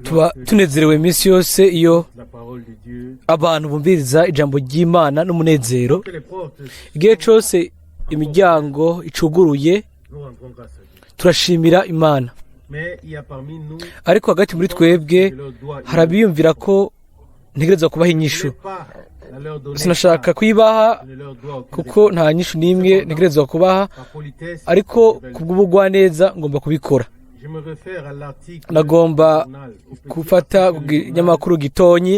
Tuba tunezerewe iminsi yose iyo abantu bumviriza ijambo ry'Imana n'umunezero. Igihe cyose imiryango icuguruye, turashimira Imana. Ariko hagati muri twebwe hari abiyumvira ko ntegerezwa kubaha inyishu. Sinashaka kuyibaha, kuko nta nyishu n'imwe ntegerezwa kubaha, ariko kubw'ubugwaneza ngomba kubikora. Nagomba gufata ikinyamakuru gitonyi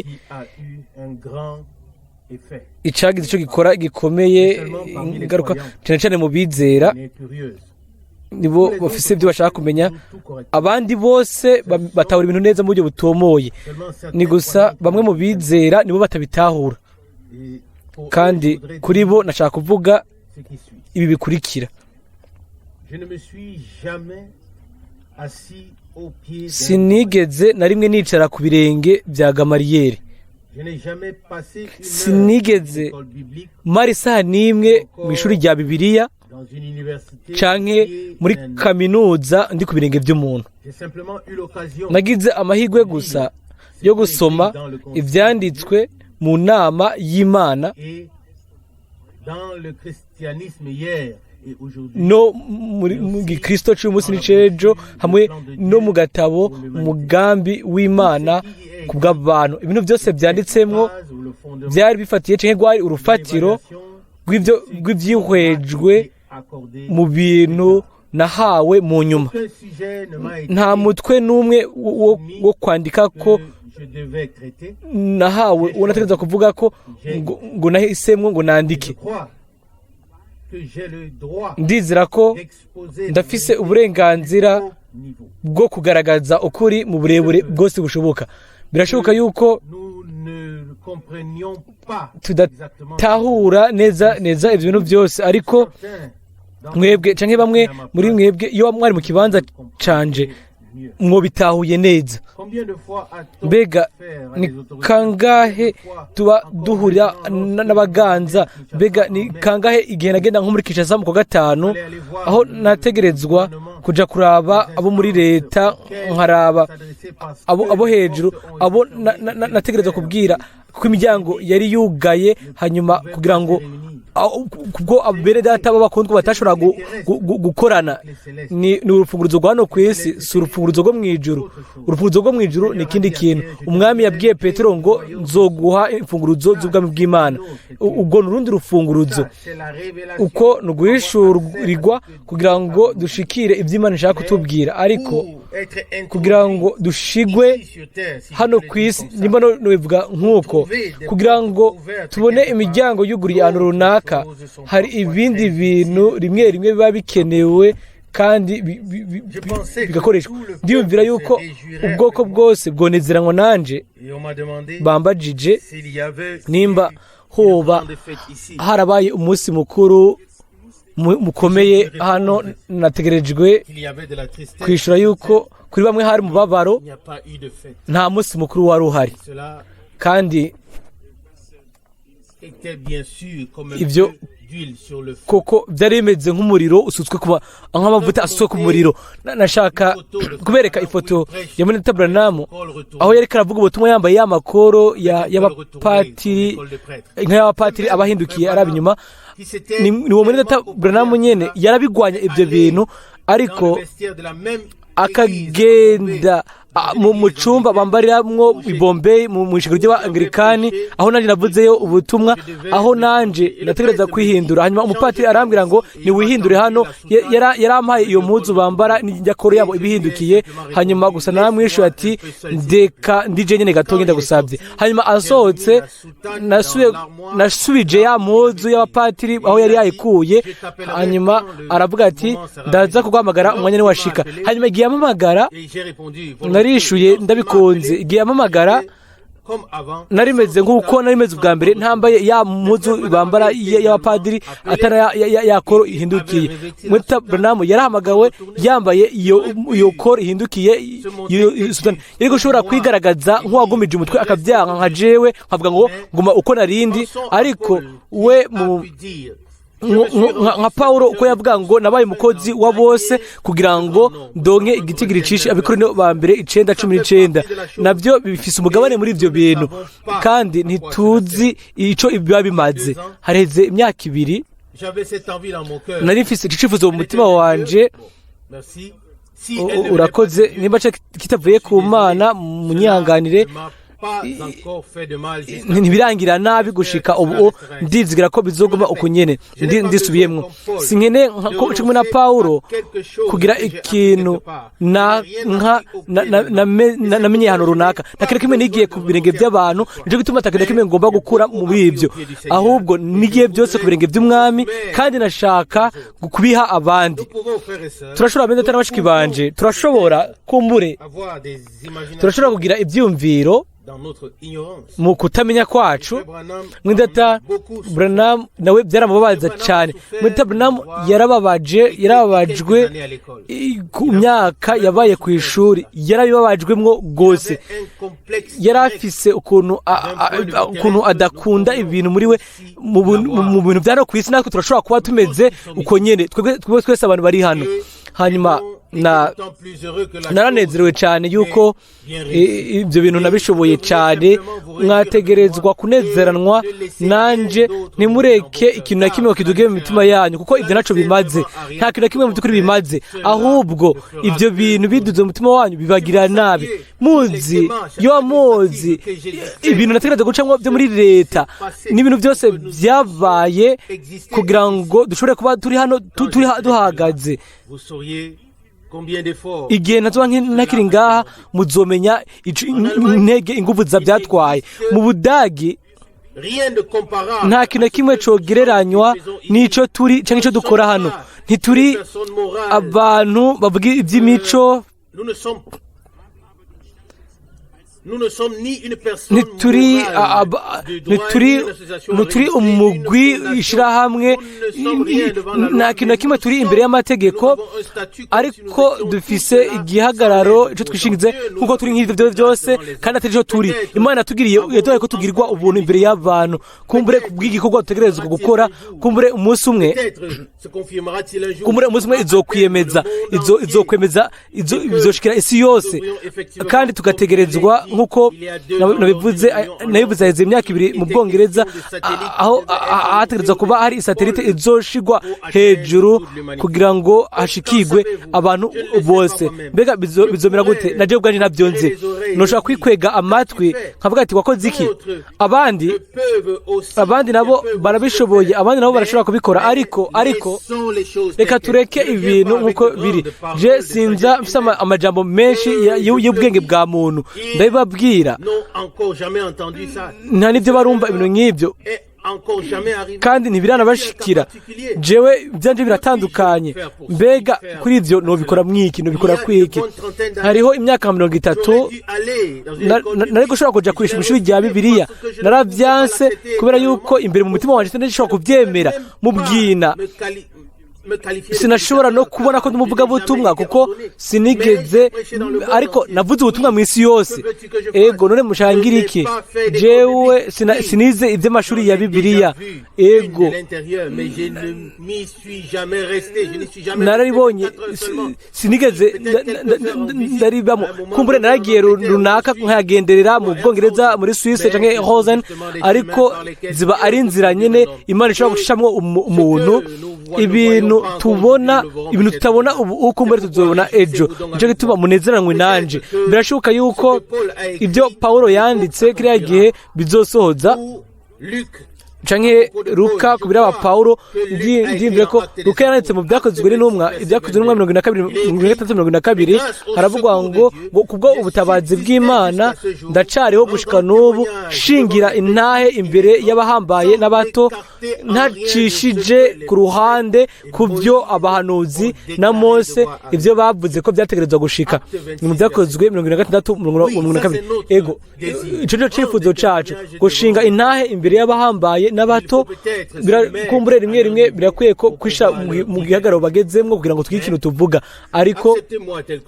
icagize ico gikora gikomeye, ingaruka cyane cyane mu bizera, nibo bafise ibyo bashaka kumenya. Abandi bose batahura ibintu neza mu buryo butomoye, ni gusa bamwe mu bizera nibo batabitahura. Kandi kuri bo nashaka kuvuga ibi bikurikira: Sinigeze na rimwe nicara ku birenge bya Gamariyeri. Sinigeze mara isaha n'imwe mu ishuri rya Bibiliya canke muri kaminuza ndi ku birenge by'umuntu. Nagize amahirwe gusa yo gusoma ivyanditswe mu nama y'Imana no mu gikristo c'uyu munsi n'icejo, hamwe no mu gatabo Umugambi w'Imana ku bw'abantu. Ibintu byose byanditsemwo byari bifatiye canke rwari urufatiro rw'ivyihwejwe mu bintu nahawe mu nyuma. Nta mutwe n'umwe wo kwandika ko nahawe uwo nategereza kuvuga ko ngo nahisemwo ngo nandike. Ndizera ko ndafise uburenganzira bwo kugaragaza ukuri mu burebure bwose bushoboka. Birashoboka yuko tudatahura neza neza ibyo bintu byose, ariko mwebwe canke bamwe muri mwebwe, iyo mwari mu kibanza canje, mwobitahuye neza. Mbega ni kangahe tuba duhurira n'abaganza? Mbega ni kangahe igihe nagenda nko muri Kinshasa mu kwa gatanu, aho nategerezwa kuja kuraba abo muri leta, nkaraba abo hejuru, abo nategerezwa kubwira, kuko imiryango yari yugaye, hanyuma kugira ngo kubwo bene data b'abakundwa batashobora gukorana. Ni urufunguruzo rwa hano ku isi, si urufunguruzo rwo mu ijuru. Urufunguruzo rwo mu ijuru ni ikindi kintu. Umwami yabwiye Petero ngo: "Nzoguha imfunguruzo z'ubwami bw'Imana." Ubwo ni urundi rufunguruzo. Uko ni uguhishurirwa kugira ngo dushikire ibyo Imana ishaka kutubwira. Ariko kugira ngo dushigwe hano ku isi, nimba nobivuga nk'uko, kugira ngo tubone imiryango yuguriye ahantu runaka, hari ibindi bintu rimwe rimwe biba bikenewe kandi bigakoreshwa. Ndiyumvira yuko ubwoko bwose bwonezeranwa nanje bambajije nimba hoba harabaye umunsi mukuru mukomeye hano. Nategerejwe kwishyura yuko kuri bamwe hari umubabaro, nta munsi mukuru wari uhari, kandi ibyo koko byari bimeze nk'umuriro usutswe kuba nk'amavuta asutswe ku muriro. Nashaka kubereka ifoto ya Muneta Branham aho yariko aravuga ubutumwa yambaye ya makoro y'abapatiri, nk'ay'abapatiri abahindukiye araba inyuma. Ni uwo Muneta Branham nyene yarabigwanya ibyo bintu, ariko akagenda mu cumba bambariramwo i Bombay mu ishengero ry'Abangilikani, aho nanje navuzeyo ubutumwa, aho nanje nategereza kwihindura. Hanyuma umupatiri arambwira ngo: "Niwihindure hano." Yarampaye iyo mpuzu bambara n'injakoro yabo ibihindukiye. Hanyuma gusa naramwishuye ati: "Ndeka ndije nyene gato, ngenda gusabye." Hanyuma asohotse, nasubije ya mpuzu y'abapatiri aho yari yayikuye. Hanyuma aravuga ati: "Ndaza kuguhamagara umwanya niwashika." Hanyuma igihe yampamagara, narishuye ndabikunze. Igihe yampamagara, narimeze nk'uko narimeze ubwa mbere, ntambaye ya mpuzu bambara y'abapadiri, atari ya koro ihindukiye. Mweta Branham yarahamagawe yambaye iyo koro ihindukiye, iyo sutani. Yari gushobora kwigaragaza nk'uwagumije umutwe akabyanka nka jewe, nkavuga ngo nguma uko narindi, ariko we mu Nka Pawulo uko yavuga ngo: "Nabaye umukozi wa bose kugira ngo ndonke igitigiri cishi." Abakorinto ba mbere 9:19. Nabyo bifise umugabane muri ivyo bintu, kandi ntituzi ico biba bimaze. Hareze imyaka 2 nari mfise ico cifuzo mu mutima wanje. Urakoze. Nimba kitavuye ku Mana, munyihanganire, ntibirangira nabi gushika ubu. Ndizigira ko bizoguma uko nyene. Ndisubiyemwo, sinkene kimwe na Pawulo kugira ikintu na nka namenye ahantu runaka. Nta kintu kimwe nigiye ku birenge by'abantu. Nico gituma ata kintu na kimwe ngomba gukura muri ibyo, ahubwo nigiye byose ku birenge by'Umwami, kandi nashaka kubiha abandi. Turashobora, bene data na bashiki banje, turashobora kumbure, turashobora kugira ibyiyumviro mu kutamenya kwacu. Mwidata Branham nawe byaramubabaza cyane. Mwidata Branham yarababaje, yarababajwe ku myaka yabaye ku ishuri, yarabibabajwemwo rwose. Yari afise ukuntu adakunda ibintu muri we mu bintu bya no ku isi. Natwe turashobora kuba tumeze uko nyene, twebwe twese abantu bari hano. Hanyuma na naranezerewe cyane yuko ibyo bintu nabishoboye cyane. Mwategerezwa kunezeranwa nanje. Ntimureke ikintu na kimwe kiduge mu mitima yanyu, kuko ibyo ntaco bimaze. Nta kintu na kimwe mu by'ukuri bimaze, ahubwo ibyo bintu biduze mu mutima wanyu bibagira nabi. Muzi yo muzi ibintu nategereza gucamwo byo muri leta n'ibintu byose byabaye kugira ngo dushobore kuba turi hano, turi duhagaze. Igihe nazoba ntakiri ngaha, muzomenya intege inguvu za byatwaye. Mu Budagi nta kintu na kimwe cogereranywa n'ico turi canke ico dukora hano. Ntituri abantu bavuga iby'imico. Ntituri umugwi, ishirahamwe, nta kintu na kimwe turi imbere y'amategeko, ariko dufise igihagararo ico twishingize nkuko turi nk'ivyo byose, kandi atari cyo turi. Imana yatugiriye, yaduhaye ko tugirirwa ubuntu imbere y'abantu, kumbure kubw'igikorwa dutegerezwa gukora. Kumbure umunsi umwe izokwiyemeza, izokwemeza, izoshikira isi yose, kandi tugategerezwa nk'uko nabivuze haheze imyaka 2 mu Bwongereza, aho hategerezwa kuba hari isatelite izoshigwa hejuru kugira ngo hashikigwe abantu bose. Mbega bizomera gute? Na jewe ubwanje ntabyo nzi. Noshobora kwikwega amatwi nkavuga ati: "Wakoze iki?" Abandi nabo barabishoboye, abandi nabo barashobora kubikora, ariko reka tureke ibintu nk'uko biri. Je sinza mfise amajambo menshi y'ubwenge bwa muntu. Ndabibabwira, nta n'ibyo barumva ibintu nk'ibyo, kandi ntibiranabashikira. Jewe ibyanje biratandukanye. Mbega kuri ibyo nobikora mwiki, nobikora kwiki? Hariho imyaka 30 nari gushobora kuja ku ishuri rya Bibiliya. Naravyanse kubera yuko imbere mu mutima wanje sinashobora kuvyemera. Mu bwina sinashobora no kubona ko ndi umuvugabutumwa, kuko sinigeze, ariko navuze ubutumwa mu isi yose. Ego, none mushangira iki? Jewe sinize iby'amashuri ya Bibiliya. Ego, nararibonye, sinigeze ndaribamo. Kumbure naragiye runaka nkayagenderera mu Bwongereza, muri Suisse canke Rosen, ariko ziba ari inzira nyene Imana ishobora gucishamwo umuntu. Ibintu tubona, ibintu tutabona ubu, uko mbere tuzobona ejo. Nico gituma munezeranwe nanje. Birashoboka yuko ibyo Pawulo yanditse kiriya gihe bizosohoza, canke Luka ku biraba Pawulo. Ndiyumvira ko Luka yanditse mu Byakozwe n'Intumwa, Ibyakozwe n'Intumwa 42, 36, 42, haravugwa ngo kubwo ubutabazi bw'Imana ndacariho gushika n'ubu, shingira intahe imbere y'abahambaye n'abato, ntacishije ku ruhande ku byo abahanuzi na Mose ibyo bavuze ko byategerezwa gushika. Ni mu Byakozwe 46, 42. Ego, ico nico cifuzo cacu, gushinga intahe imbere y'abahambaye n'abato. Kumbure rimwe rimwe birakwiye ko kwisha mu gihagararo bagezemwo kugira ngo tugire ikintu tuvuga, ariko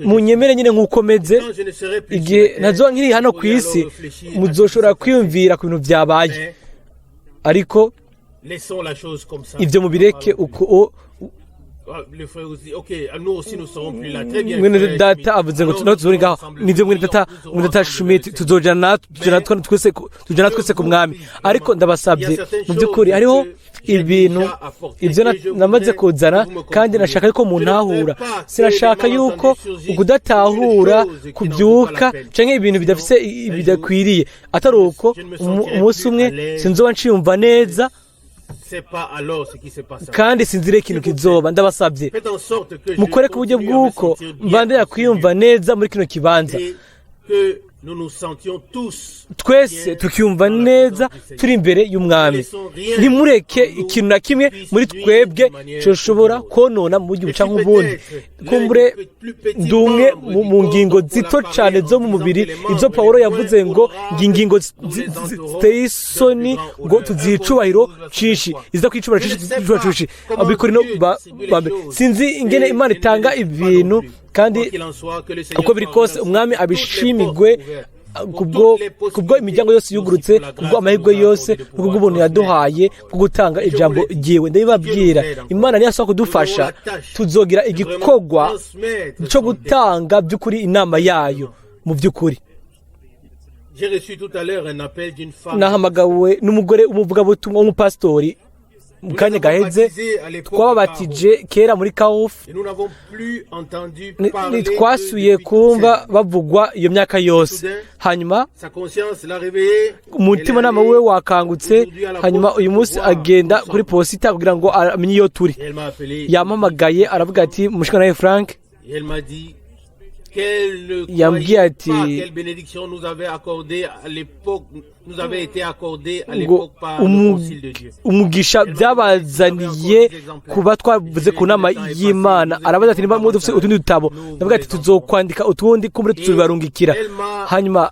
munyemere nyine nk'uko meze. Igihe ntazoba nkiri hano ku isi, muzoshobora kwiyumvira ku bintu byabaye, ariko Ibyo mubireke uko. Mwene data avuze ngo natwe tuzori ngaho. Nivyo, mwene data Schmidt, tuzojana tujana twese ku mwami. Ariko ndabasabye mu by'ukuri, hariho ibintu ibyo namaze kuzana kandi nashaka yuko muntahura. Sinashaka yuko ukudatahura kubyuka canke ibintu bidafise bidakwiriye. Atari uko, umunsi umwe sinzoba nciyumva neza kandi sinzire ikintu kizoba. Ndabasabye mukore ku buryo bw'uko mbandanya kwiyumva neza muri kino kibanza, twese tukiyumva neza turi imbere y'umwami. Ntimureke ikintu na kimwe muri twebwe coshobora konona mu buryo buca nk'ubundi. Kumbure ndi umwe mu ngingo zito cyane zo mu mubiri, ibyo Pawulo yavuze ngo ingingo ziteye isoni ngo tuzihe icubahiro cinshi, iza kwicubahiro cinshi. Abikorino ba mbere. Sinzi ingene Imana itanga ibintu, kandi uko biri kose umwami abishimigwe kubwo imiryango yose yugurutse, kubwo amahirwe yose, no kubwo yaduhaye bwo gutanga ijambo ryiwe. Ndabibabwira, Imana niyo asaba kudufasha, tuzogira igikorwa cyo gutanga by'ukuri inama yayo mu by'ukuri. Nahamagawe n'umugore umuvugabutumwa w'umupasitori mu kanya gaheze. Twababatije kera muri Kawufu, ntitwasuye kumva bavugwa iyo myaka yose. Hanyuma umutimanama we wakangutse, hanyuma uyu munsi agenda kuri posita kugira ngo amenye iyo turi. Yampamagaye aravuga ati: "Mushikanawe Frank," yambwiye ati ngo umugisha byabazaniye kuba twavuze ku nama y'Imana. Arabaza ati niba dufite utundi dutabo. Ndavuga ati tuzokwandika utundi, kumbure tuzobibarungikira. Hanyuma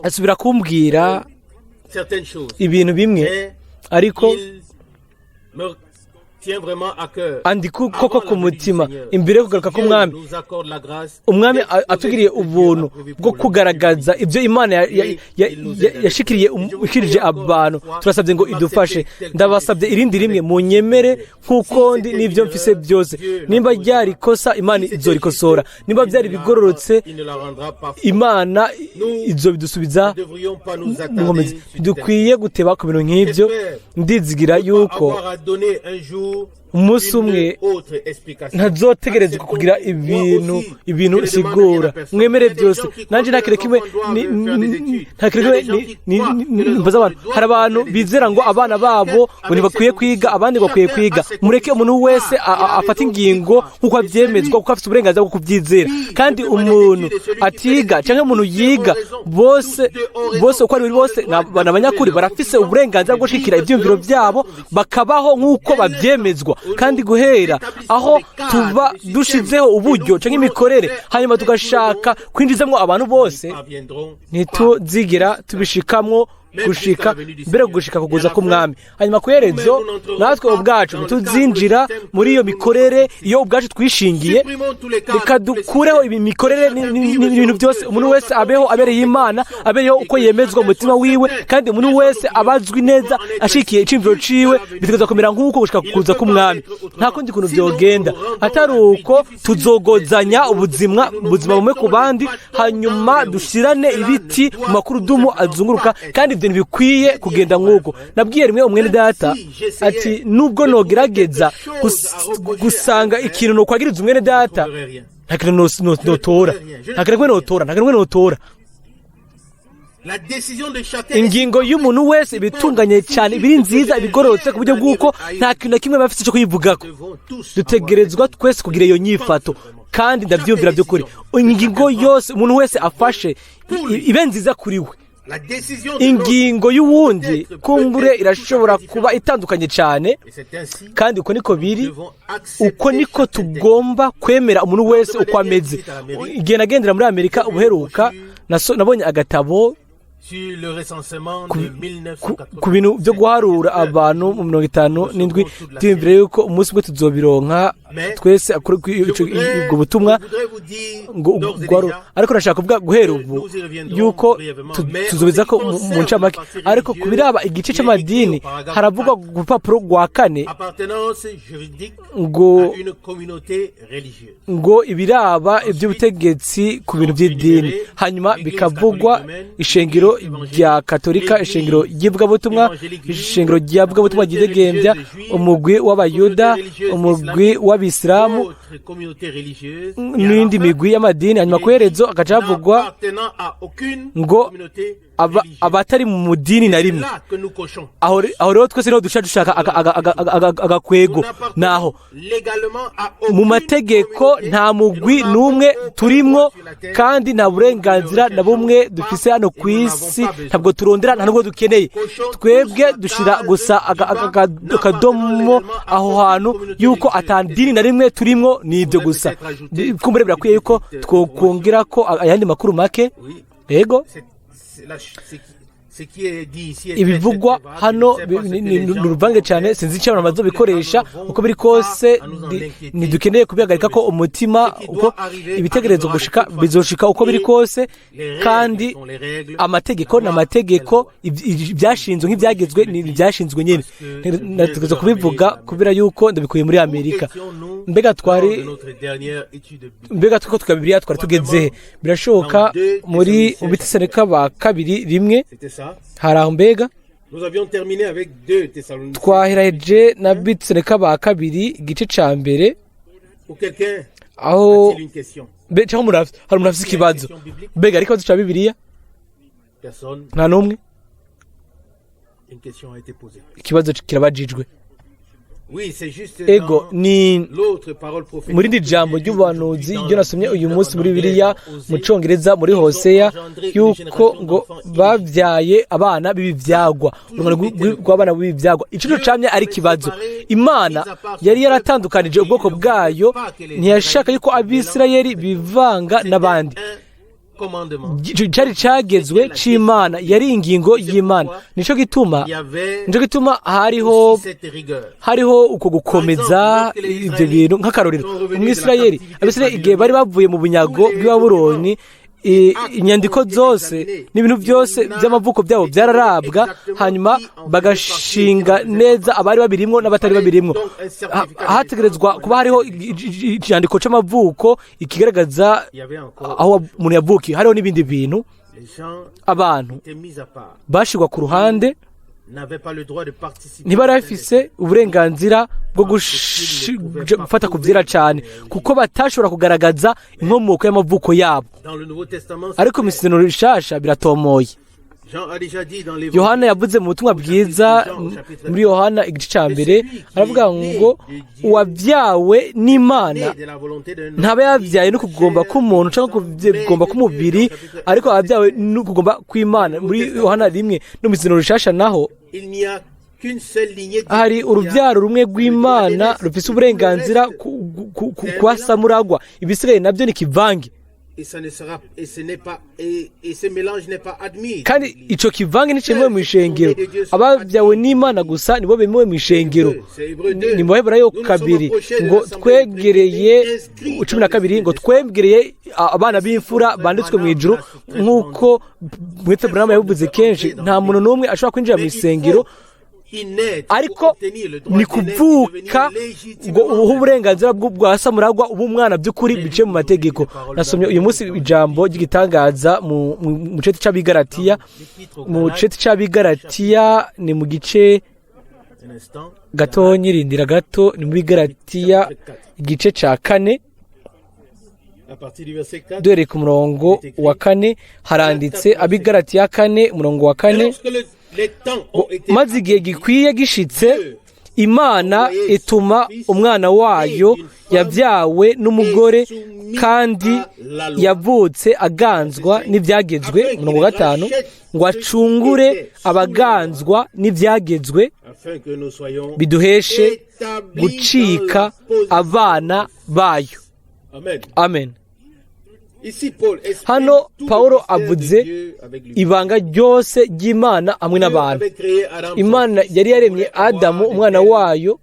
asubira kumbwira ibintu bimwe, ariko andi koko ku mutima imbere yo kugaruka k'umwami. Umwami atugiriye ubuntu bwo kugaragaza ibyo Imana yashikiriye ishirije abantu, turasabye ngo idufashe. Ndabasabye irindi rimwe, munyemere nk'uko ndi n'ibyo mfise byose. Nimba ryari ikosa, Imana izorikosora. Nimba byari bigororotse, Imana izobidusubiza. Dukwiye guteba ku bintu nk'ibyo. Ndizigira yuko umunsi umwe ntazotegerezwa kugira ibintu sigura. Mwemere byose. Nanjye nta kintu kimwe, nta kintu kimwe mbaza abantu. Hari abantu bizera ngo abana babo ngo ntibakwiye kwiga, abandi ngo bakwiye kwiga. Mureke umuntu wese afate ingingo nk'uko abyemezwa, kuko afite uburenganzira bwo kubyizera. Kandi umuntu atiga cyangwa umuntu yiga, bose bose uko ari bose ni abanyakuri, barafise uburenganzira bwo gushikira ibyiyumviro byabo, bakabaho nk'uko babyemezwa. Kandi guhera aho tuba dushizeho uburyo cyangwa imikorere, hanyuma tugashaka kwinjizamo abantu bose, ntituzigira tubishikamwo gushika mbere gushika kuguza k'umwami. Hanyuma ku iherezo, natwe ubwacu ntituzinjira muri iyo mikorere iyo ubwacu twishingiye. Reka dukureho ibi mikorere n'ibintu byose. Umuntu wese abeho abereye Imana, abereyeho uko yemezwa mu mutima wiwe, kandi umuntu wese abazwi neza ashikiye iciyumviro ciwe. Bitegerezwa kumera nk'uko gushika kuza k'umwami. Nta kundi kuntu byogenda atari uko. Tuzogozanya ubuzima bumwe ku bandi, hanyuma dushirane ibiti mu makurudumu azunguruka, kandi ibyo ntibikwiye kugenda nk'uko. Nabwiye rimwe umwene data ati nubwo nogerageza gusanga ikintu nokwagiriza umwene data, nta kintu notora, nta kintu kimwe notora, nta kintu kimwe notora. Ingingo y'umuntu wese ibitunganye cyane, ibiri nziza, ibigororotse ku buryo bw'uko nta kintu na kimwe bafite cyo kuyivugako. Dutegerezwa twese kugira iyo nyifato, kandi ndabyumvira by'ukuri. Ingingo yose umuntu wese afashe ibe nziza kuri we. Ingingo y'uwundi kumbure irashobora kuba itandukanye cyane, kandi uko niko biri, uko niko tugomba kwemera umuntu wese uko ameze. Igihe nagendera muri Amerika ubuheruka, nabonye agatabo. Ku bintu byo guharura abantu mu 57, tuyumvire yuko umunsi umwe tuzobironka twese ubwo butumwa ngo. Ariko nashaka kuvuga guhera ubu yuko tuzobiza ko mu ncamake. Ariko ku biraba igice c'amadini, haravugwa ku rupapuro rwa 4 ngo ibiraba iby'ubutegetsi ku bintu by'idini, hanyuma bikavugwa ishengero rya Katolika, ishengero ry'ivugabutumwa, ishengero rya vugabutumwa ryidegembya, umugwi w'Abayuda, umugwi w'Abisilamu n'indi migwi y'amadini. Hanyuma ku iherezo agaca havugwa ngo abatari mu mudini na rimwe. Aho rero twese niho duca dushaka agakwego. Naho mu mategeko nta mugwi n'umwe turimwo, kandi nta burenganzira na bumwe dufise hano ku isi. Ntabwo turondera, nta nubwo dukeneye. Twebwe dushira gusa akadomo aho hantu yuko atandini na rimwe turimwo, ni ibyo gusa. Kumbure birakwiye yuko twokongera ko ayandi makuru make. Yego, ibivugwa hano ni uruvange cyane, sinzi icyo abantu bazobikoresha. Uko biri kose ntidukeneye kubihagarika ko umutima, uko ibitekerezo gushika bizoshika uko biri kose. Kandi amategeko ni amategeko, ibyashinzwe nk'ibyagezwe ni ibyashinzwe nyine. Nategereza kubivuga kubera yuko ndabikuye muri Amerika. Mbega twari, mbega twiko twa Bibiliya twari tugeze? Birashoboka muri mu Bitesalonike ba kabiri 1 hari aho. Mbega twaheraheje na Bitesalonike ba kabiri igice ca mbere, aho cyangwa hari umuntu afise ikibazo? Mbega ari ikibazo ca Bibiliya? Nta n'umwe? Ikibazo kirabajijwe. Ego, ni muri iri jambo ry'ubuhanuzi iryo nasomye uyu munsi muri Bibiliya mu Congereza, muri Hoseya, yuko ngo babyaye abana b'ibivyagwa, urungano rw'abana b'ibivyagwa. Ico camye ari ikibazo. Imana yari yaratandukanije ubwoko bwayo, ntiyashaka yuko Abisirayeli bivanga n'abandi. Cari cagezwe c'Imana, yari ingingo y'Imana. Nico gituma hariho uko gukomeza ivyo bintu. Nk'akarorero, Umwisirayeli, Abisirayeli igihe bari bavuye mu bunyago bw'i Babuloni, inyandiko zose n'ibintu byose by'amavuko byabo byararabwa, hanyuma bagashinga neza abari babirimwo n'abatari babirimwo. Hategerezwa kuba hariho icyandiko c'amavuko ikigaragaza aho umuntu yavukiye. Hariho n'ibindi bintu, abantu bashirwa ku ruhande, ntibari bafise uburenganzira bwo gufata ku vyera cane, kuko batashobora kugaragaza inkomoko y'amavuko yabo. Ariko mu Rishasha biratomoye. Yohana yavuze mu butumwa bwiza, muri Yohana igice ca mbere, aravuga ngo uwabyawe n'Imana ntaba yabyaye no kugomba k'umuntu cyangwa kugomba k'umubiri, ariko ababyawe no kugomba kw'Imana. Muri Yohana 1. No mu Rishasha naho hari urubyaro rumwe rw'Imana rufise uburenganzira kwa samuragwa, ibisigaye nabyo ni kivange. Kandi ico kivange nticemewe mu ishengero. Ababyawe n'Imana gusa nibo bemewe mu ishengero. Ni mu Baheburayo 2 ngo twegereye, 12, ngo twegereye abana b'imfura banditswe mu ijuru. Nk'uko mwete Branham yabivuze kenshi, nta muntu n'umwe ashobora kwinjira mu isengero, ariko ni kuvuka ngo ubuhe uburenganzira bwa samuragwa, ubu umwana by'ukuri biciye mu mategeko. Nasomye uyu munsi ijambo ry'igitangaza mu ceti c'Abigaratiya. Mu ceti c'Abigaratiya ni mu gice gato, nyirindira gato, ni mu Bigaratiya igice ca 4, duhereye ku murongo wa 4. Haranditse, Abigaratiya 4 umurongo wa 4: "Maze igihe gikwiye gishitse, Imana ituma umwana wayo yabyawe n'umugore, kandi yavutse aganzwa n'ibyagezwe." Umurongo wa 5: "Ngo acungure abaganzwa n'ibyagezwe, biduheshe gucika abana bayo." Amen. Hano Pawulo avuze ibanga ryose ry'Imana hamwe n'abantu. Imana yari yaremye Adamu umwana wayo,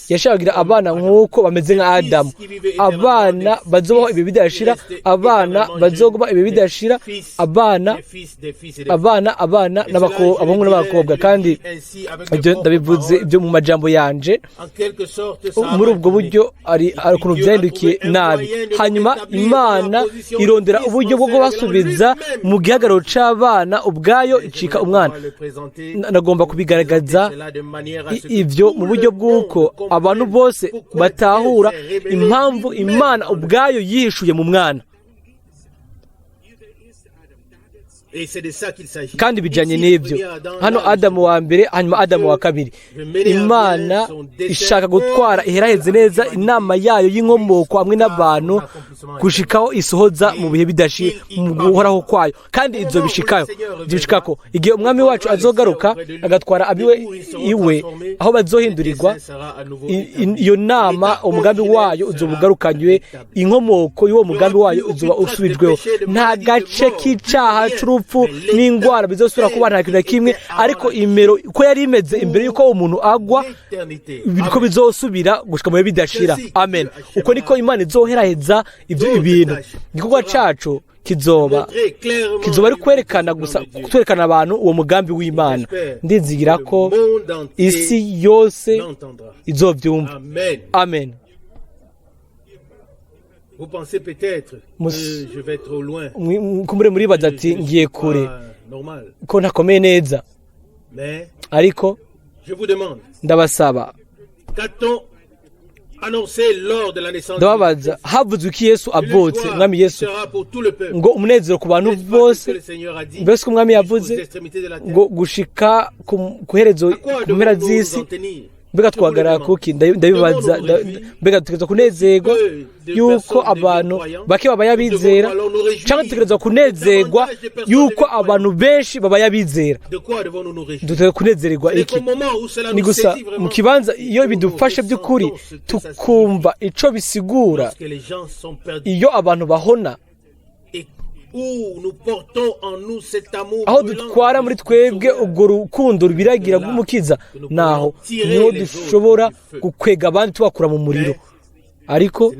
yashakagira abana nk'uko bameze nka Adamu, abana bazobaho ibihe bidashira, abana bazoguma ibihe bidashira, abana, abana, abana, abahungu n'abakobwa. Kandi ibyo ndabivuze ibyo mu majambo yanje muri ubwo buryo ari ukuntu byahindukiye nabi. Hanyuma Imana irondera uburyo bwo kubasubiza mu gihagararo c'abana, ubwayo icika umwana. Nagomba kubigaragaza ibyo mu buryo bw'uko abantu bose batahura impamvu Imana ubwayo yihishuye mu mwana. Kandi bijanye n'ibyo, hano Adamu wa mbere, hanyuma Adamu wa kabiri. Imana ishaka gutwara iheraheze neza inama yayo y'inkomoko hamwe n'abantu gushikaho isohoza mu bihe bidashira mu guhoraho kwayo, kandi izo bishikayo zibishikako igihe umwami wacu azogaruka agatwara abiwe iwe aho bazohindurirwa. Iyo nama, umugambi wayo uzobugarukanywe, inkomoko y'uwo mugambi wayo uzoba usubijweho. Nta gace k'icaha c'urupfu n'ingwara bizosubira kuba, nta kintu na kimwe, ariko imero uko yari imeze imbere y'uko umuntu agwa niko bizosubira gushika mu bihe bidashira. Amen. Uko niko Imana izoheraheza ibyo ibintu. Igikorwa cacu kizoba ari kwerekana gusa, kwerekana abantu uwo mugambi w'Imana. Ndizigira ko isi yose izovyumva. Amen. Vous pensez peut-être que je vais trop loin. Kumure muribaza ati ngiye kure, ko ntakomeye neza, ariko ndabasaba, ndababaza, havuzwe iki Yesu avutse, umwami Yesu, ngo umunezero ku bantu bose? Mbese ko umwami yavuze ngo gushika ku herezo, ku mpera z'isi? Mbega twahagarara kuki? Ndabibaza, mbega dutegerezwa kunezerwa yuko abantu bake babaye abizera, cyangwa dutegerezwa kunezerwa yuko abantu benshi babaye abizera? Dutegerezwa kunezererwa iki? Ni gusa mu kibanza iyo bidufashe by'ukuri tukumva ico bisigura iyo abantu bahona, aho dutwara muri twebwe ubwo rukundo rubiragira rw'umukiza, naho niho dushobora gukwega abandi tubakura mu muriro. Ariko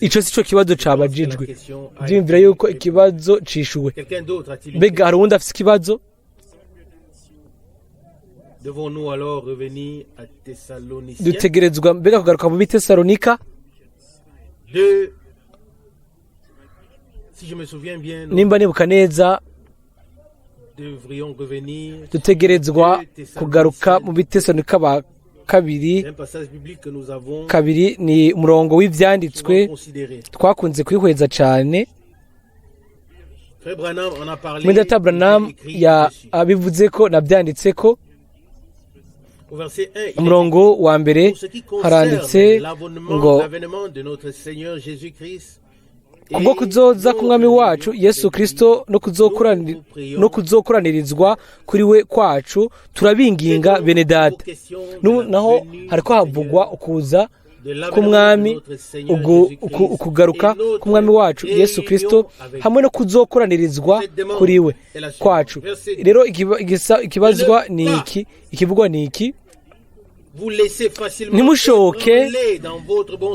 ico si cyo kibazo cabajijwe. Ndiyumvira yuko ikibazo cishuwe. Mbega hari uwundi afise ikibazo? Dutegerezwa mbega kugaruka mu Bitesalonika? Nimba nibuka neza, dutegerezwa kugaruka mu Bitesalonika ba kabiri. Kabiri ni umurongo w'ivyanditswe twakunze kwihweza cane. Mwene Branham abivuze ko navyanditse ko. Umurongo wa mbere haranditse ngo kubwo kuzoza k'umwami wacu Yesu Kristo no kuzokoranirizwa kuri we kwacu, turabinginga bene data. Naho hariko havugwa ukuza k'umwami, ukugaruka k'umwami wacu Yesu Kristo hamwe no kuzokoranirizwa kuri we kwacu. Rero ikibazwa ni iki, ikivugwa ni iki: ntimushoke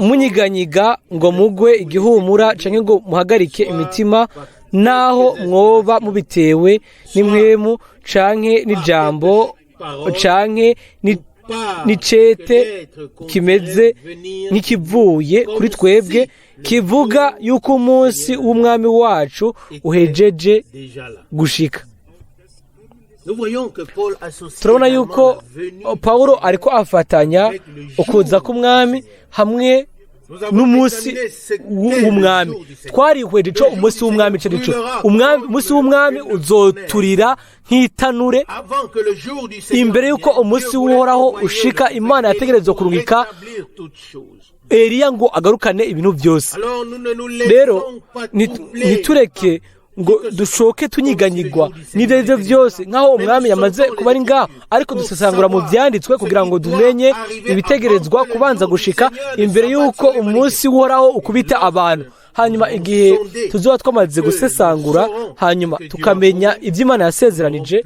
munyiganyiga ngo mugwe igihumura canke ngo muhagarike imitima, naho mwoba mubitewe n'impwemu canke n'ijambo canke n'icete kimeze nk'ikivuye kuri twebwe, kivuga yuko umunsi w'umwami wacu uhejeje gushika. Turabona yuko Pawulo ariko afatanya ukuza k'umwami hamwe n'umunsi w'umwami. Twarihweje ico umunsi w'umwami ico arico. Umunsi w'umwami uzoturira nk'itanure imbere y'uko umunsi w'Uhoraho ushika. Imana yategerezwa kurungika Eliya ngo agarukane ibintu byose. Rero ntitureke ngo dushoke tunyiganyigwa n'ibyo aribyo byose nk'aho umwami yamaze kuba ari ngaho, ariko dusesangura mu byanditswe kugira ngo tumenye ibitegerezwa kubanza gushika imbere y'uko umunsi w'Uhoraho ukubita abantu. Hanyuma igihe tuzoba twamaze gusesangura, hanyuma tukamenya ibyo Imana yasezeranije,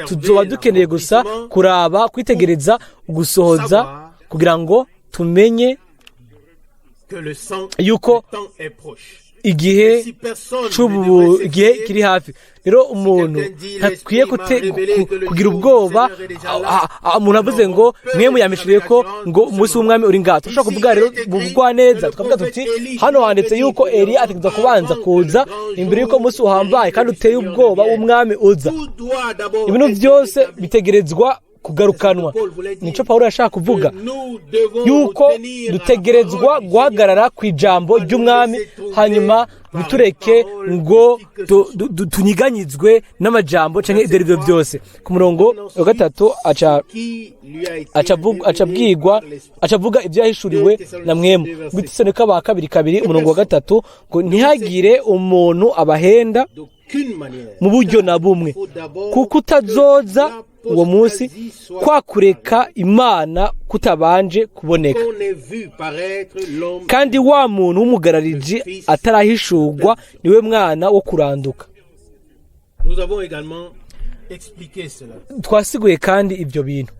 tuzoba dukeneye gusa kuraba, kwitegereza ugusohoza, kugira ngo tumenye yuko igihe c'ubu, igihe kiri hafi. Rero umuntu ntakwiye kugira ubwoba. Umuntu avuze ngo mwe muyamishiriye ko ngo umunsi w'Umwami uri ngaha, turashobora kuvuga rero bugwa neza, tukavuga tuti: hano handitse yuko Eliya ategerezwa kubanza kuza imbere y'uko umunsi uhambaye kandi uteye ubwoba w'Umwami uza. Ibintu byose bitegerezwa kugarukanwa. Nico Pawulo yashaka kuvuga, yuko dutegerezwa guhagarara ku ijambo ry'Umwami, hanyuma ntitureke ngo tunyiganyizwe n'amajambo canke ibyo aribyo byose. Ku murongo wa 3 aca avuga ibyo yahishuriwe na Mpwemu. Gutesalonike ba kabiri 2, umurongo wa 3, ngo ntihagire umuntu abahenda mu buryo na bumwe, kuko utazoza uwo munsi kwa kureka Imana kutabanje kuboneka, kandi wa muntu w'umugarariji atarahishurwa, niwe mwana wo kuranduka. Nous avons également expliqué cela. Twasiguye kandi ibyo bintu.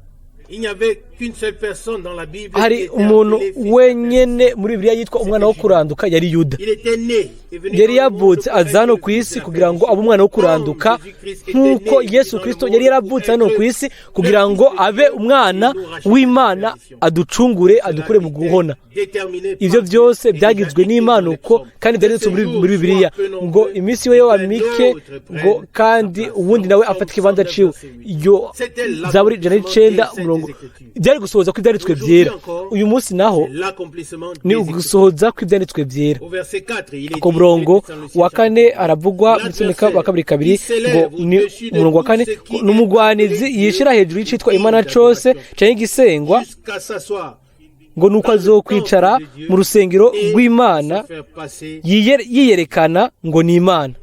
Il n'y avait qu'une seule personne dans la Bible qui Hari était umuntu appelé fils de wenyene muri Bibiliya yitwa umwana wo kuranduka, yari Yuda. Il était né et venu Yari dans le monde yavutse pour aza hano être ku le isi fils de la kugira ngo abe umwana wo kuranduka, nk'uko Yesu Kristo yari yaravutse hano ku isi kugira ngo abe umwana w'Imana, aducungure, adukure mu guhona. Ibyo byose byagizwe n'Imana uko, kandi byanditse muri Bibiliya ngo iminsi we yoba mike, ngo kandi uwundi nawe afata ikibanza ciwe. Iyo Zaburi 109 umurongo, byari gusohoza kw'ibyanditswe byera. Uyu munsi naho ni ugusohoza kw'ibyanditswe byera. Ku murongo wa 4 haravugwa mu Tesalonike wa kabiri 2, ngo ni umurongo wa 4, ngo ni umugwanizi yishira hejuru y'icitwa Imana cose canke igisengwa, ngo nuko azokwicara mu rusengero rw'Imana yiyerekana ngo ni Imana.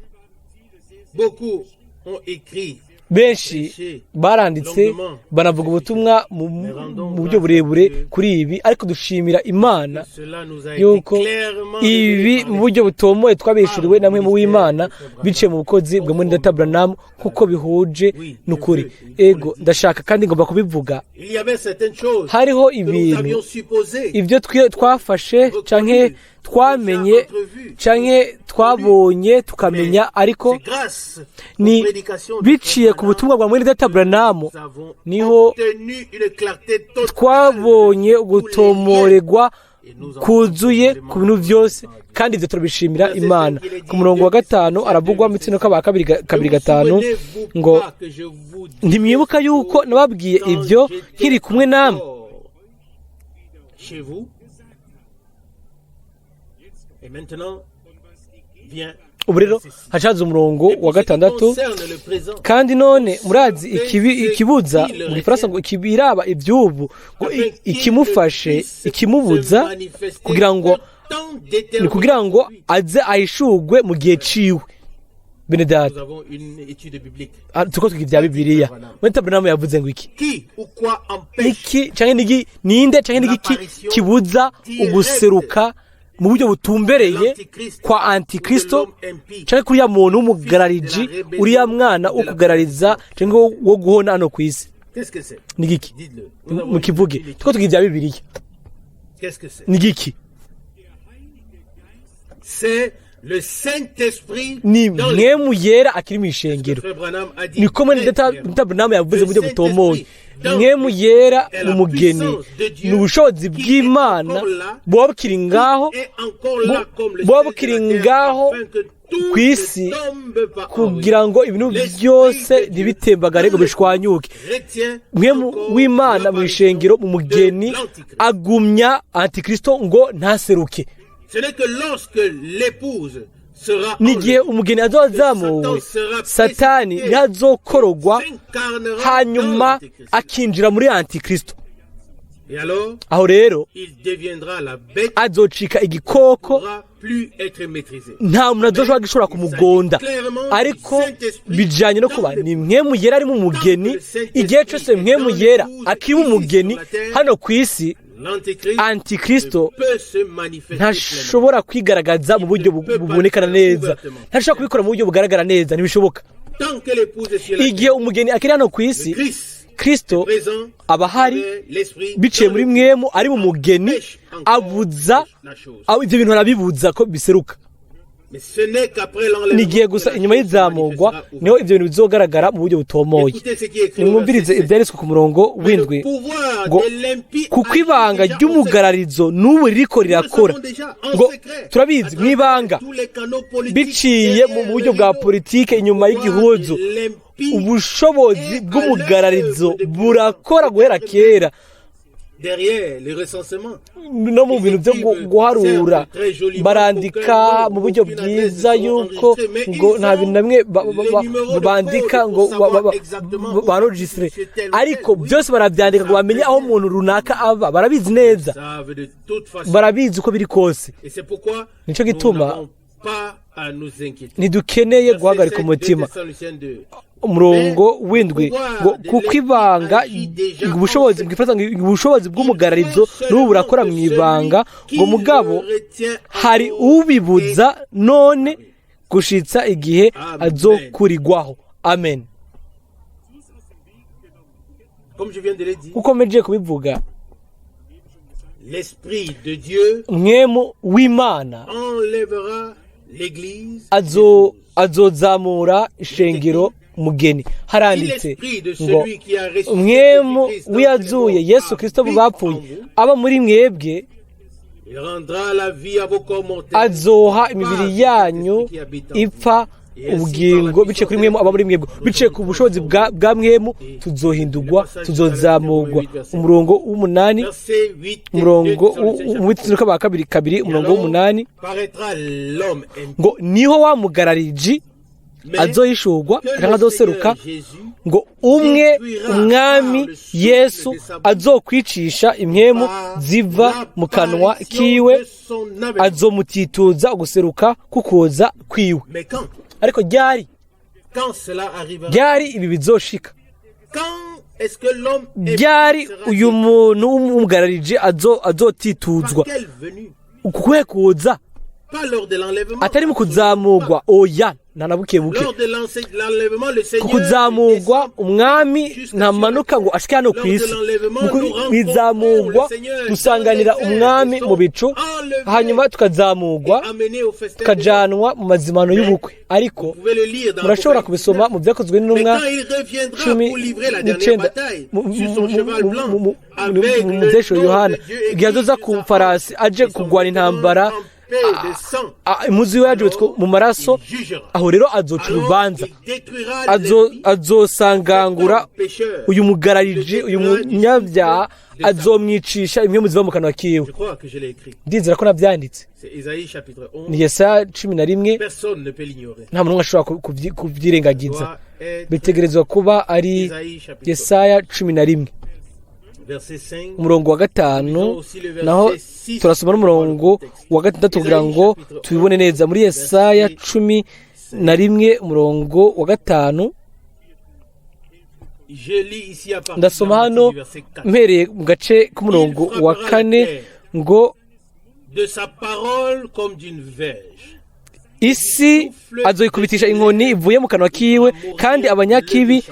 Benshi baranditse, banavuga ubutumwa mu buryo burebure kuri ibi, ariko dushimira Imana yuko ibi mu buryo butomoye twabishuriwe namwe mu w'Imana biciye mu bukozi bwa mwene data Branham, kuko bihuje n'ukuri. Ego, ndashaka kandi ngomba kubivuga. Hariho ibintu ibyo twafashe canke twamenye canke twabonye tukamenya, ariko ni biciye ku butumwa bwa mwene data Branham niho twabonye gutomorerwa kuzuye ku bintu byose, kandi ibyo turabishimira Imana. Ku murongo wa 5 aravugwa mu tsino kaba kabiri 2 5, ngo ntimwibuka yuko nababwiye ibyo nkiri kumwe namwe? Chez vous. Et maintenant vient Ubu rero hacaza umurongo wa 6: concerne le présent. Kandi none murazi ikibi ikibuza, mu Gifaransa ngo ikibiraba iby'ubu, ngo ikimufashe, ikimubuza, kugira ngo ni kugira ngo aze ahishurwe mu gihe ciwe. Bene data, Nous avons une étude biblique. Turiko twiga ibya Bibiliya. Mwene Branham yavuze ngo iki? Qui ou quoi empêche Iki canke nigi, ninde canke nigiki kibuza uguseruka mu buryo butumbereye kwa Antikristo canke kuriya muntu w'umugarariji, uriya mwana wo kugarariza canke wo guhona hano ku isi? Qu'est-ce que c'est? Nigiki? Dites-le. Nous avons une Mukivuge. étude biblique. Turiko twiga ibya Bibiliya. Qu'est-ce que c'est? Nigiki? C'est le Saint-Esprit Ni dans les Mpwemu Yera akiri mu ishengero. Frère Branham a dit Niko mwene très data clairement. data Branham yavuze mu buryo butomoye. Mpwemu Yera mu mugeni ni ubushobozi bw'Imana buba bukiri ngaho, est encore là comme le buba sel de bukiri la terre, ngaho afin que tout ku isi ne tombe pas en kugira ngo ibintu L'Esprit byose de Dieu ntibitembagare ngo bishwanyuke. retient Mpwemu encore w'Imana mu ishengero, mu mugeni, de l'Antichrist. agumya Antikristo ngo ntaseruke. Ce n'est que lorsque l'épouse sera N'igihe enlevée, umugeni azoba azamuwe, Satani ntihazokorogwa, s'incarnera hanyuma dans l'Antichrist. akinjira muri Antikristo. Et alors, Aho rero il deviendra la bête, azocika igikoko, pourra plus être maîtrisé. nta muntu azoshobora gishobora kumugonda. Ariko bijanye no kuba ni Mpwemu Yera ari mu mugeni. Igihe cose Mpwemu Yera akiri mu mugeni hano ku isi, Antikristo ntashobora kwigaragaza mu buryo bubonekana neza, ntashobora kubikora mu buryo bugaragara neza, ntibishoboka. Igihe umugeni akiri hano ku isi, Kristo aba ahari biciye muri mwemu, ari mu mugeni, abuza ibyo bintu, arabibuza ko biseruka. Ni igihe gusa inyuma y'izamurwa niho ibyo bintu bizogaragara mu buryo butomoye. Nimwumvirize ibyanditswe ku murongo w'indwi ngo: "Kuko ibanga ry'umugararizo n'ubu ririko rirakora." Ngo turabizi mu ibanga, biciye mu buryo bwa politike, inyuma y'igihuzu, ubushobozi bw'umugararizo burakora guhera kera, no mu bintu byo guharura barandika mu buryo bwiza yuko ngo nta bintu na bimwe bandika ngo barojisire, ariko byose barabyandika ngo bamenye aho umuntu runaka aba. Barabizi neza, barabizi uko biri kose. Nicyo gituma ntidukeneye guhagarika umutima. Umurongo w'indwi ngo: "Kuko ibanga, ubushobozi ubushobozi bw'umugararizo n'ubu burakora mu ibanga," ngo mugabo hari ubibuza none gushitsa igihe azokurirwaho. Amen. Kuko meje kubivuga, mwemu w'Imana azozamura ishengero mugeni. Haranditse ngo: "Mwemu w'iyazuye Yesu Kirisito mu bapfuye aba muri mwebwe, azoha imibiri yanyu ipfa ubugingo biciye kuri mwemu aba muri mwebwe." Biciye ku bushobozi bwa mwemu tuzohindurwa, tuzozamurwa. Umurongo w'umunani, umurongo w'itsinduka ba kabiri kabiri, umurongo w'umunani ngo: "Niho wa mugarariji azohishurwa cyangwa azoseruka," ngo umwe Umwami Yesu azokwicisha impwemu ziva mu kanwa kiwe, azomutituza guseruka kukuza kwiwe. Ariko ryari? Ryari ibi bizoshika? Ryari uyu muntu w'umugarariji azotituzwa? Ukuhe kuza? Atari mu kuzamurwa, oya, nta na buke buke. Ku kuzamurwa umwami ntamanuka ngo ashike hano ku isi. Mu izamurwa dusanganira umwami mu bicu, hanyuma tukazamurwa tukajanwa mu mazimano y'ubukwe. Ariko murashobora kubisoma mu Byakozwe n'Intumwa 19, mu Byesho Yohana, igihe azoza ku farasi aje kurwana intambara, impuzu yiwe yajubitswe mu maraso, aho rero azoca urubanza, azosangangura uyu mugarariji, uyu munyabyaha, azomwicisha imwe ziva mu kanwa kiwe. Ndizera ko nabyanditse, ni Yesaya 11. Nta muntu ashobora kubyirengagiza, bitegerezwa kuba ari Yesaya 11 umurongo wa 5, naho turasoma n'umurongo wa 6 kugira ngo tubibone neza. Muri Yesaya 11 umurongo wa 5, ndasoma hano mpereye mu gace k'umurongo wa 4 ngo: "Isi azoyikubitisha inkoni ivuye mu kanwa kiwe, kandi abanyakibi,"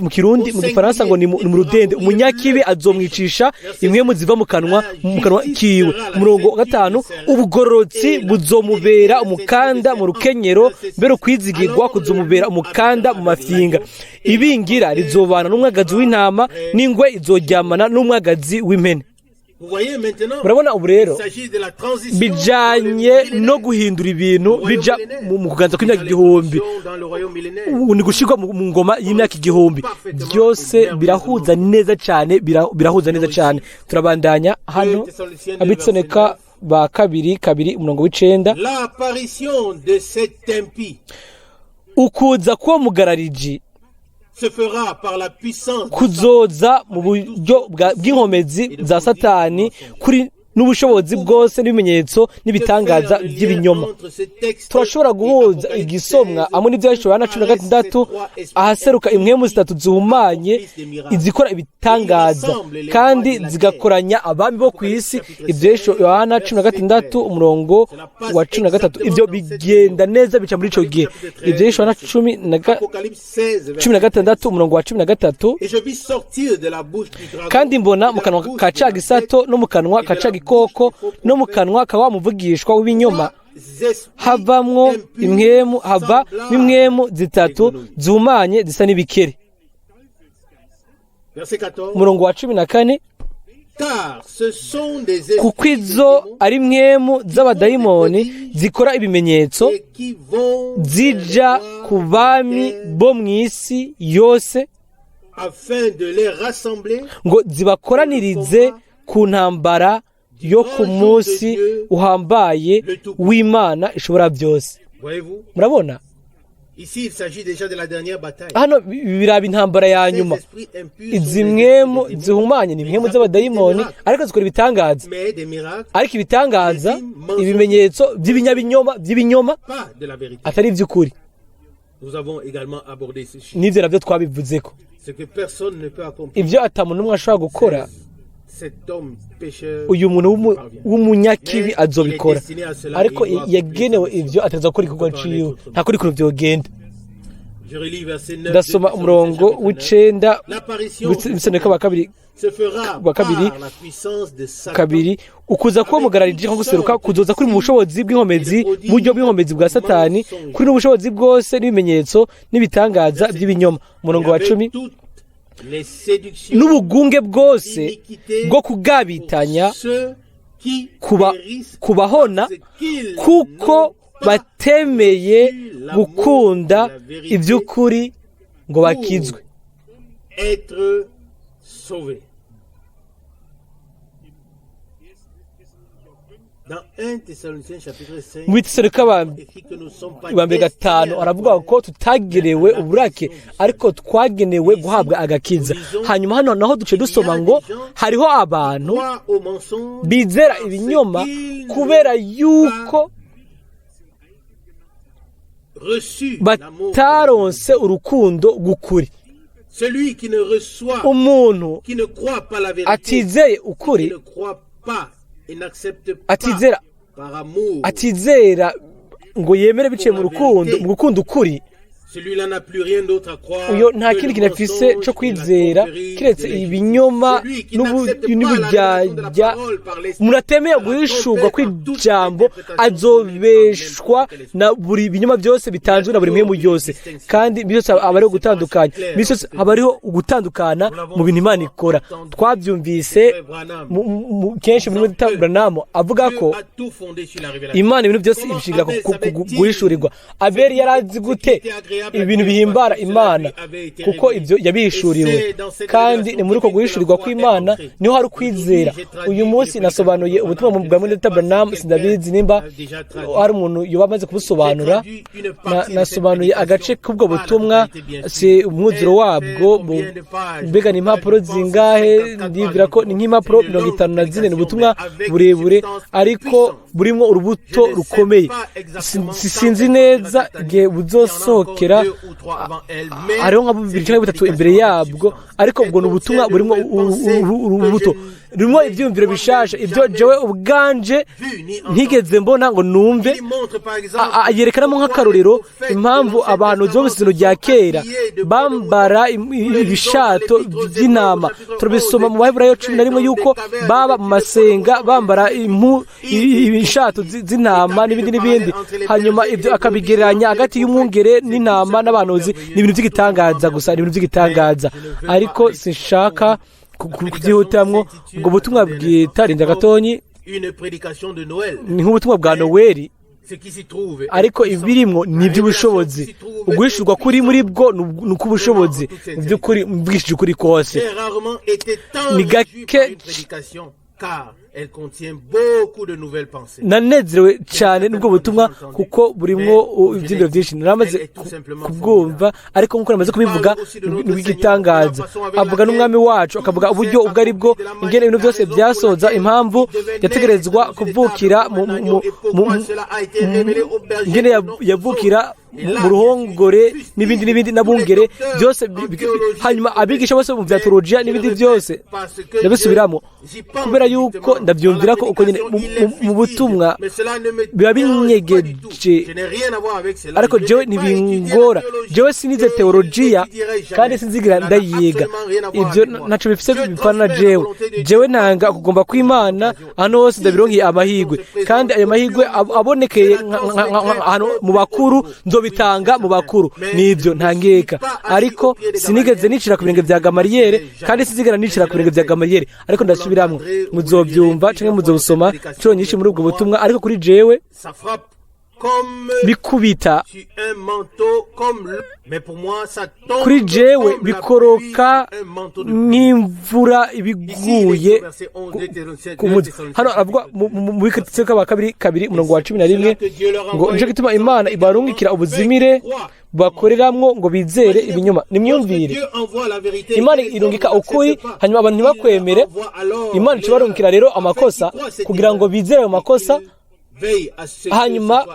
mu Kirundi, mu Gifaransa ngo ni mu rudende, "umunyakibi azomwicisha impwemu ziva mu kanwa kiwe." Umurongo wa 5: "Ubugororotsi buzomubera umukanda mu rukenyero, mbere ukwizigirwa kuzomubera umukanda mu mafinga. Ibingira rizobana n'umwagazi w'intama, n'ingwe izoryamana n'umwagazi w'impene." Murabona ubu rero bijanye no guhindura ibintu bija mu kuganza kw'imyaka 1000, ni gushirwa mu ngoma y'imyaka 1000. Byose birahuza neza cyane, birahuza neza cyane. Turabandanya hano, Abitsoneka ba kabiri kabiri umurongo w'icenda: "Ukuza k'uwo mugarariji kuzoza mu buryo bw'inkomezi za Satani kuri N'ubushobozi bwose n'ibimenyetso n'ibitangaza by'ibinyoma. Turashobora guhuza igisomwa hamwe n'ibyahishuwe Yohana 16, ahaseruka impwemu zitatu zihumanye, izikora ibitangaza kandi zigakoranya abami bo ku isi. Ibyahishuwe Yohana 16 umurongo wa 13. Ibyo bigenda neza, bica muri ico gihe. Ibyahishuwe Yohana 16 umurongo wa 13: "Kandi mbona mu kanwa ka ca gisato, no mu kanwa ka ca gikoko, no mu kanwa ka wa muvugishwa w'ibinyoma havamwo impwemu, hava impwemu zitatu zihumanye zisa n'ibikere." Umurongo wa 14: "Kuko izo ari impwemu z'abadayimoni zikora ibimenyetso, zija ku bami bo mu isi yose ngo zibakoranirize ku ntambara yo ku munsi uhambaye w'Imana ishobora byose." Murabona hano biraba intambara ya nyuma. Izi mpwemu zihumanye ni impwemu z'abadayimoni, ariko zikora ibitangaza, ariko ibitangaza, ibimenyetso by'ibinyabinyoma, by'ibinyoma, atari iby'ukuri. N'ibyo nabyo twabivuze ko ibyo ata muntu n'umwe ashobora gukora, uyu muntu w'umunyakibi azobikora, ariko yagenewe ibyo, ateza gukora igikorwa ciwe. Nta kuri kuntu vyogenda. Ndasoma umurongo w'icenda w'Ibisoneka wa kabiri kabiri: "Ukuza kuba mugararije nko guseruka kuzoza kuri mu bushobozi bw'inkomezi, mu buryo bw'inkomezi bwa Satani, kuri n'ubushobozi bwose n'ibimenyetso n'ibitangaza by'ibinyoma." Umurongo wa 10: "N'ubugunge bwose bwo kugabitanya kubahona, kuko batemeye gukunda iby'ukuri ngo bakizwe." Être sauvés. Dans 1 Thessaloniciens chapitre 5, Mu Bitesalonike écrit que nous ne sommes pas ba mbere 5 aravuga ko tutagenewe uburake, ariko twagenewe guhabwa agakiza. Hanyuma hano naho duce dusoma ngo hariho abantu croient au mensonge bizera ibinyoma kubera yuko reçu l'amour. bataronse urukundo rw'ukuri. Celui qui ne reçoit, Umuntu qui ne croit pas la vérité, atizeye qui ukuri, ne croit pas et n'accepte pas atizera par amour, atizera ngo yemere biciye mu rukundo, mu gukunda ukuri, celui-là n'a plus rien d'autre à croire uyo nta que kindi le kintu afise mensonge co et la kwizera tromperie kiretse de l'injustice. ibinyoma Celui qui n'accepte pas la révélation de la n'uburyarya. parole par l'esprit Umuntu atemeye guhishurwa kw'ijambo azobeshwa na buri binyoma byose bitanzwe na buri mpwemu yose. Kandi byose aba ariho gutandukanya, byose haba hariho ugutandukana mu bintu Imana ikora. Twabyumvise kenshi muri Branham avuga ko Dieu a tout fondé sur la révélation. Imana ibintu byose ibishingira ku guhishurirwa. Abeli yari azi gute ibintu bihimbara Imana? Kuko ibyo yabihishuriwe. Kandi ni muri uko guhishurirwa kw'Imana niho hari ukwizera. Uyu munsi nasobanuye ubutumwa bwa mwene Branham. Sindabizi nimba hari umuntu yoba amaze kubusobanura. Nasobanuye agace k'ubwo butumwa, si umwuzuro wabwo. Mbega ni impapuro zingahe? Ndibwira ko ni nk'impapuro 54. Ni ubutumwa burebure, ariko burimo urubuto rukomeye. Sinzi neza igihe buzosohokera. Hariho nka bubiri cyangwa butatu imbere yabwo, ariko ubwo ni ubutumwa burimo urubuto, rurimo ibyiyumviro bishasha, ibyo jewe ubwanje ntigeze mbona ngo numve. Yerekanamo nk'akarorero impamvu abantu bo mu isezerano rya kera bambara ibishato by'intama. Turabisoma mu Baheburayo 11 yuko baba mu masenga bambara ibishato z'intama n'ibindi n'ibindi. Hanyuma ibyo akabigereranya hagati y'umwungere n'intama n'abahanuzi. Ni ibintu by'igitangaza gusa, ni ibintu by'igitangaza, ariko sinshaka kubyihutamwo. Ubwo butumwa bwita rinda gatonyi Une prédication de Noël. ni nk'ubutumwa bwa Noweli, Ce qui s'y trouve est ariko puissant. ibirimwo ni iby'ubushobozi. Uguhishurwa kuri muri bwo ni uk'ubushobozi mu by'ukuri, mbwishije ukuri kose. J'ai rarement été tant Ni réjoui gake par une prédication, car Nanezerewe cyane n'ubwo butumwa kuko burimwo ibyiyumviro byinshi. Naramaze kubwumva, ariko nk'uko namaze kubivuga, ni ubw'igitangaza. Avuga n'Umwami wacu, akavuga uburyo ubwo ari bwo, ingene ibintu byose byasoza, impamvu yategerezwa kuvukira ingene yavukira mu ruhongore n'ibindi n'ibindi, n'abungere byose, hanyuma abigisha bose mu bya teologiya n'ibindi byose. Ndabisubiramo kubera yuko ndabyumvira ko uko nyine mu butumwa biba binyegeje, ariko jewe ntibingora. Jewe sinize teologiya kandi sinzigira ndayiga. Ibyo ntaco bifise bipfana na jewe. Jewe ntanga kugomba kw'Imana ahantu hose ndabironkeye amahirwe, kandi ayo mahirwe abonekeye ahantu mu bakuru, nzobitanga mu bakuru. Nibyo, ntangeka, ariko sinigeze nicira ku birenge bya Gamariyeri kandi sinzigera nicira ku birenge bya Gamariyeri. Ariko ndasubiramwo, muzobyumva canke muzobusoma inshuro nyinshi muri ubwo butumwa, ariko kuri jewe bikubita, kuri jewe bikoroka nk'imvura ibiguye ku mutwe. Hano aravuga mu Bikritse wa 2:2, umurongo wa 11, ngo nico gituma Imana ibarungikira ubuzimire bakoreramwo ngo bizere ibinyoma. Nimyumvire, Imana irungika ukuri, hanyuma abantu ntibakwemere. Imana icabarungikira rero amakosa kugira ngo bizere ayo makosa, hanyuma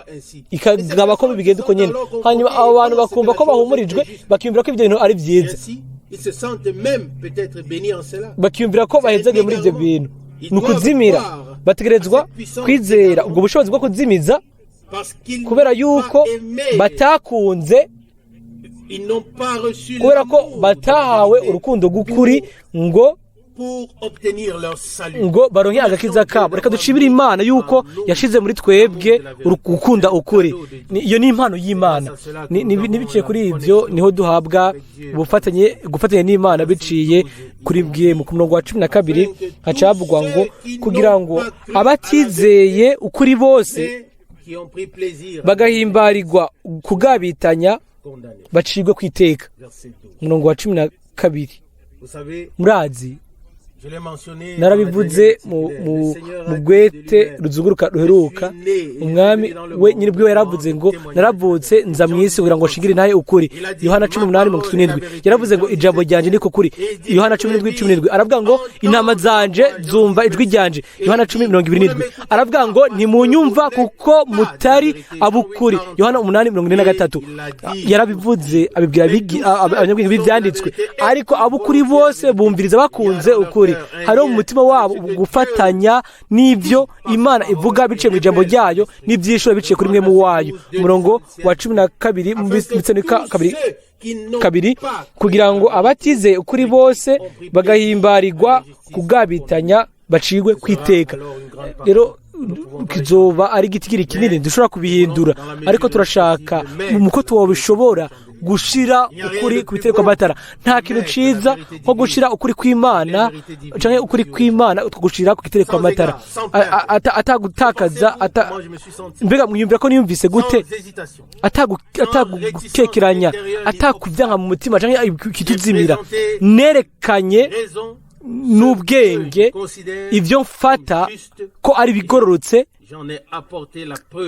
ikagaba ko bigenda uko nyene. Hanyuma abo bantu bakumva ko bahumurijwe, bakiyumvira ko ibyo bintu ari byiza, bakiyumvira ko bahezagiye muri ibyo bintu. Ni ukuzimira. Bategerezwa kwizera ubwo bushobozi bwo kuzimiza kubera yuko batakunze, kubera ko batahawe urukundo rw'ukuri ngo baronke agakiza kabo. Reka dushimire Imana yuko yashize muri twebwe gukunda ukuri. Iyo ni impano y'Imana. Nibiciye kuri ibyo niho duhabwa ubufatanye, gufatanya n'Imana biciye kuri bwe. Mu murongo wa 12 hacavugwa ngo kugira ngo abatizeye ukuri bose bagahimbarirwa kugabitanya bacibwe ku iteka. Umurongo wa 12, murazi, narabivuze mu rwete ruzunguruka ruheruka. Umwami we nyine bwiwe yaravuze ngo naravutse nza mu isi kugira ngo nshingire naye ukuri. Yohana 18:37. Yaravuze ngo ijambo ryanjye niko kuri. Yohana 17:17. Aravuga ngo intama zanje zumva ijwi ryanje. Yohana 10:27. Aravuga ngo ntimunyumva kuko mutari abukuri. Yohana 8:43. Yarabivuze, abibwira abanyabwenge b'ibyanditswe, ariko abukuri bose bumviriza bakunze ukuri. Hariho mu mutima wabo gufatanya n'ibyo Imana ivuga biciye mu ijambo ryayo, n'ibyishuro biciye kuri mwe mu wayo. Umurongo wa 12 ndetse 2:2, kugira ngo abatizeye ukuri bose bagahimbarirwa kugabitanya bacigwe kwiteka. Rero kizoba ari igitigiri kinini, dushobora kubihindura, ariko turashaka muko twabishobora gushira ukuri ku bitereko amatara. Nta kintu ciza nko gushira ukuri kw'Imana, canke ukuri kw'Imana gushira ku gitereko amatara, atagutakaza. Mbega mwiyumvira ko niyumvise gute? Atagukekeranya, atakuvyanka mu mutima canke kituzimira. Nerekanye n'ubwenge ibyo mfata ko ari bigororotse,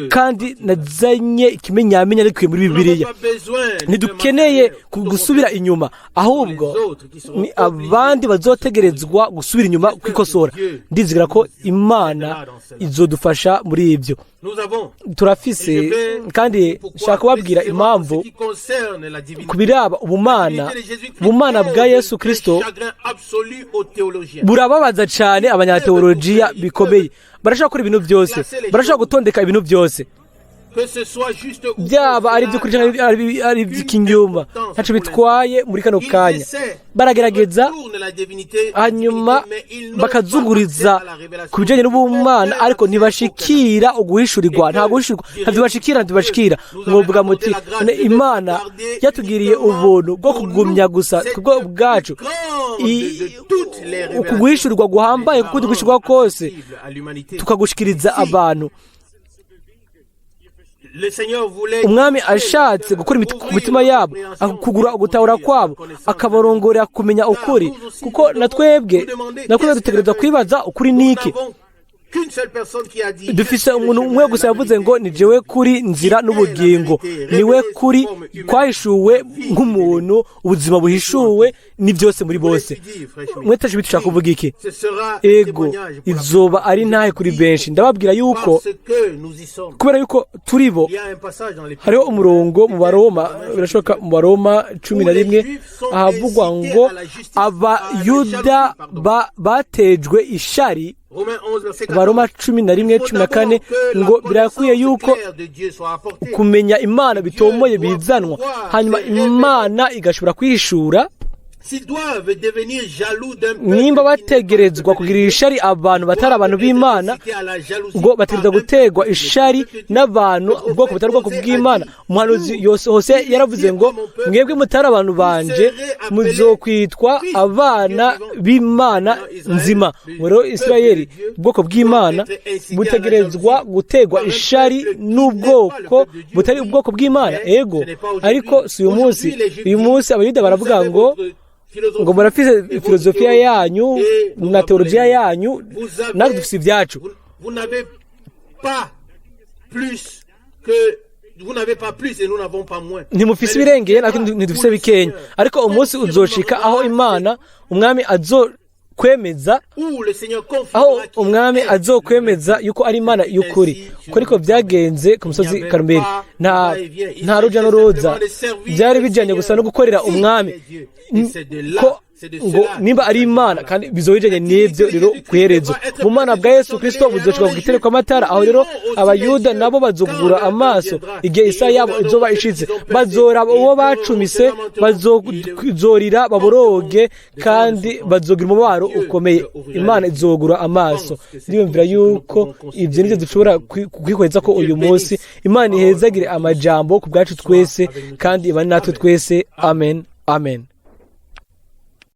kandi nazanye ikimenyamenya ariko muri Bibiliya. Ntidukeneye gusubira inyuma, ahubwo ni abandi bazotegerezwa gusubira inyuma kwikosora. Ndizera ko Imana izodufasha muri ibyo. Turafise kandi nshaka kubabwira impamvu ku biraba ubumana bwa Yesu Kristo burababaza cyane abanyateolojiya bikomeye. Barashobora gukora ibintu byose, barashobora gutondeka ibintu byose, byaba ari iby'ukuri cyangwa ari iby'ikinyoma, ntacyo bitwaye muri kano kanya. Baragerageza hanyuma bakazunguriza ku bijyanye n'ubumana, ariko ntibashikira uguhishurirwa. Nta guhishurirwa, ntabyo bashikira, ntibashikira. Mwovuga muti Imana yatugiriye ubuntu bwo kugumya gusa kubwo ubwacu ukuguhishurirwa guhambaye, kuko guhishurirwa kose tukagushikiriza abantu. Umwami ashatse gukora ku mitima yabo, kugura ugutahura kwabo, akabarongorera kumenya ukuri, kuko na twebwe dutegerezwa kwibaza ukuri niki. Dufise umuntu umwe gusa yavuze ngo ni jewe kuri nzira n'ubugingo, niwe kuri kwahishuwe nk'umuntu, ubuzima buhishuwe ni byose muri bose. Mwete dushaka kuvuga iki? Ego, izoba ari ntahe kuri benshi. Ndababwira yuko kubera yuko turi bo. Hariho umurongo mu Baroma, birashoboka mu Baroma 11, ahavugwa ngo Abayuda batejwe ishari. Baroma 11:14, ngo birakwiye yuko kumenya Imana bitomoye bizanwa, hanyuma Imana igashobora kwihishura. Nimba bategerezwa kugirira ishari abantu batari abantu b'Imana, ngo bategerezwa guterwa ishari n'abantu ubwoko butari ubwoko bw'Imana. Umuhanuzi Hose yaravuze ngo mwebwe mutari abantu banje muzokwitwa abana b'Imana nzima. Ngo rero Isirayeli, ubwoko bw'Imana, butegerezwa guterwa ishari n'ubwoko butari ubwoko bw'Imana. Ego, ariko si uyu munsi. Uyu munsi Abayuda baravuga ngo murafise filozofiya yanyu na teologiya yanyu, natwe dufise ibyacu. Vous n'avez pas plus que vous n'avez pas plus et nous n'avons pas moins. Ntimufise ibirengeye, natwe ntidufise bikenya. Ariko umunsi uzoshika aho Imana umwami azokwemeza, Où le Seigneur confirmera aho qu'il umwami est azokwemeza yuko ari Imana y'ukuri, ko ariko byagenze ku musozi Karumeli. Nta ruja n'uruza, byari bijyanye gusa no gukorera umwami, ko ngo nimba ari Imana, kandi bizoba bijyanye n'ibyo rero ku iherezo. Mu mana bwa Yesu Kirisito buzoshika ku gitereko amatara, aho rero Abayuda nabo bazogura amaso igihe isaha yabo izoba ishitse. Bazoraba uwo bacumise, bazorira baboroge, kandi bazogira umubabaro ukomeye. Imana izogura amaso. Ndiyumvira yuko ibyo nibyo dushobora kwihweza ko uyu munsi. Imana ihezagire amajambo ku bwacu twese, kandi ibane natwe twese. Amen, amen.